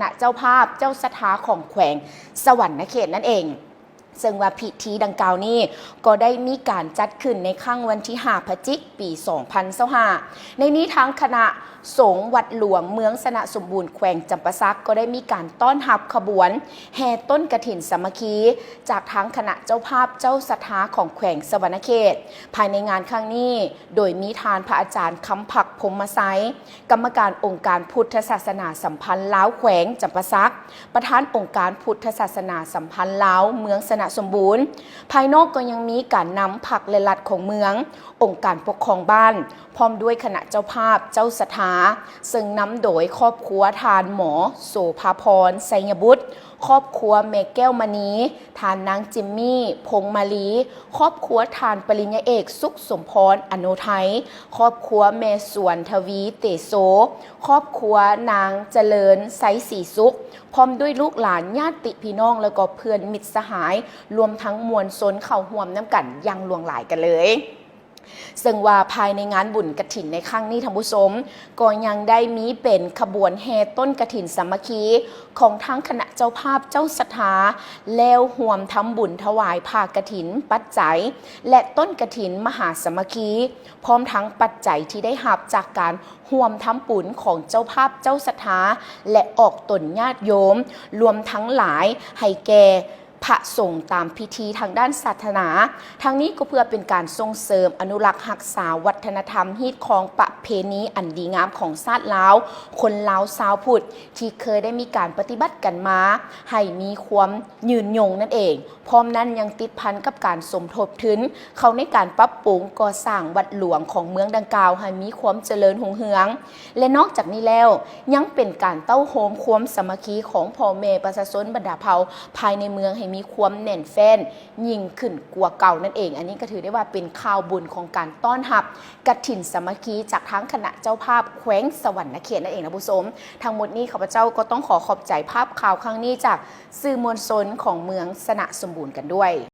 ນະເຈົ້າພາບເຈົ້າສັດທາຂອງແຂວງສະຫວັນນະເຂດນັ້ນເອງ. ເຊິ່ງວ່າພິທີດັ່ງກ່າວນີ້ກໍໄດ້ມີການຈັດຂຶ້ນໃນຄັ້ງວັນທີຫ້າ ພະຈິກ ປີສອງພັນຊາວຫ້າ ໃນນີ້ທາງຄະນະສົງວັດຫຼວງເມືອງຊະນະສົມບູນ ແຂວງຈຳປາສັກ ກໍໄດ້ມີການຕ້ອນຮັບຂະບວນແຫ່ຕົ້ນກະຖິນສາມັກຄີ ຈາກທາງຄະນະເຈົ້າພາບເຈົ້າສັດທາຂອງແຂວງສະຫວັນນະເຂດ. ພາຍໃນງານຄັ້ງນີ້ ໂດຍມີທ່ານພະອາຈານ ຄຳພັກ ພົມມະໄຊ ກຳມະການອົງການພຸດທະສາສະໜາສຳພັນລາວແຂວງຈຳປາສັກ, ປະທານອົງການພຸດທະສາສະໜາສຳພັນລາວເມືອງຊະນະສົມບູນ. ພາຍນອກກໍຍັງມີການນຳພັກ ແລະ ລັດຂອງເມືອງ, ອົງການປົກຄອງບ້ານ, ພ້ອມດ້ວຍຄະນະເຈົ້າພາບເຈົ້າສັດທາ, ເຊິ່ງນຳໂດຍຄອບຄົວທ່ານໝໍ ໂສພາພອນ ໄຊຍະບຸດ, ຄອບຄົວແມ່ແກ້ວມະນີ, ທ່ານນາງຈິມມີ່ ພົງມາລີ, ຄອບຄົວທ່ານປະລິນຍາເອກ ສຸກສົມພອນ ອະໂນໄທ, ຄອບຄົວແມ່ສວນທະວີ ເຕໂຊ, ຄອບຄົວນາງຈະເລີນ ໄຊສີສຸກ, ພ້ອມດ້ວຍລູກຫຼານ, ຍາດຕິພີ່ນ້ອງ ແລ້ວກໍເພື່ອນມິດສະຫາຍ, ລວມທັງມວນຊົນເຂົ້າຮ່ວມນຳກັນຢ່າງຫຼວງຫຼາຍກັນເລີຍ. ເຊິ່ງວ່າພາຍໃນງານບຸນກະຖິນໃນຄັ້ງນີ້ ທ່ານຜູ້ຊົມ, ກໍຍັງໄດ້ມີເປັນຂະບວນແຫ່ຕົ້ນກະຖິນສາມັກຄີຂອງທາງຄະນະເຈົ້າພາບເຈົ້າສັດທາ ແລ້ວຮ່ວມທຳບຸນຖວາຍຜ້າກະຖິນ, ປັດໄຈ ແລະ ຕົ້ນກະຖິນມະຫາສາມັກຄີ, ພ້ອມທັງປັດໄຈທີ່ໄດ້ຮັບຈາກການຮ່ວມທຳບຸນຂອງເຈົ້າພາບເຈົ້າສັດທາ ແລະ ອອກຕົນຍາດໂຍມ ລວມທັງຫຼາຍໃຫ້ແກ່ ພະສົງຕາມພິທີທາງດ້ານສາສະໜາ. ທັງນີ້ກໍເພື່ອເປັນການສົ່ງເສີມອະນຸລັກຮັກສາວັດທະນະທຳຮີດຄອງປະເພນີອັນດີງາມຂອງຊາດລາວ, ຄົນລາວຊາວພຸດ ທີ່ເຄີຍໄດ້ມີການປະຕິບັດກັນມາໃຫ້ມີຄວາມຍືນຍົງນັ້ນເອງ. ພ້ອມນັ້ນຍັງຕິດພັນກັບການສົມທົບທຶນເຂົ້າໃນການປັບປຸງກໍ່ສ້າງວັດຫຼວງຂອງເມືອງດັ່ງກ່າວໃຫ້ມີຄວາມຈະເລີນຮຸ່ງເຮືອງ. ແລະ ນອກຈາກນີ້ແລ້ວ ຍັງເປັນການເຕົ້າໂຮມຄວາມສາມັກຄີຂອງພໍ່ແມ່ປະຊາຊົນບັນດາເຜົ່າພາຍໃນເມືອງໃຫ້ມີຄວາມແໜ້ນແຟ້ນຍິ່ງຂຶ້ນກວ່າເກົ່ານັ້ນເອງ. ອັນນີ້ກໍຖືໄດ້ວ່າເປັນຂ່າວບຸນຂອງການຕ້ອນຮັບກະຖິນສາມັກຄີຈາກທາງຄະນະເຈົ້າພາບແຂວງສະຫວັນນະເຂດນັ້ນເອງນະຜູ້ຊົມ. ທັງໝົດນີ້ຂ້າພະເຈົ້າກໍຕ້ອງຂໍຂອບໃຈພາບຂ່າວຄັ້ງນີ້ຈາກສື່ມວນຊົນຂອງເມືອງຊະນະສົມບູນກັນດ້ວຍ.